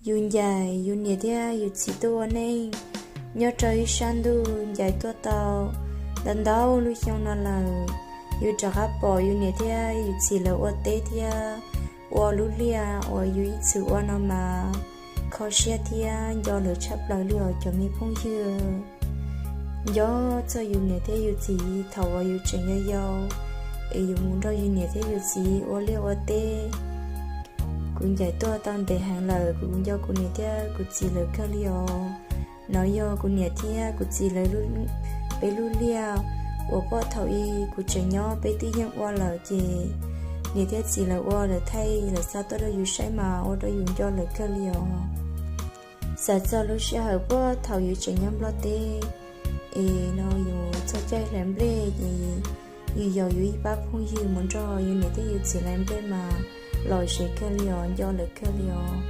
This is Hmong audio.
Yus ncaim yus niam thiab yus txiv tuaj ua neej nyob rau ib sab ntuj ncaim tuaj tau ntau ntau lub xyoo no lawm. Yus rov qab pom yus niam thiab yus txiv lawv ua teb thiab ua lub liaj uas yus ib txwm ua no mas kho siab thiab nco lawv tshaj plaws li os cov me phooj ywg. Nco txog yus niam thiab yus txiv thaum uas yus tseem yau yau es yus mus nrog yus niam thiab yus txiv ua liaj ua teb. Kuv ncaim tuaj tau ntev heev lawm, kuv nco kuv niam thiab kuv txiv lawv kawg li os. No yog kuv niam thiab kuv txiv lawv peb lub liaj uas puag thaum ub kuv tseem nyob peb twb yeej ua lawm ces niam thiab txiv lawv ua lawv thaij lawv xa tuaj rau yus saib mas ua rau yus nco lawv kawg li os. Xav txog lub sij hawm puag thaum yus tseem nyob Nplog teb es no yus txog caij hlais nplej ces yus yaum yus ib pab phooj ywg mus nrog yus niam thiab yus txiv hlais nplej mas lom zem kawg li os, nco lawv kawg li os.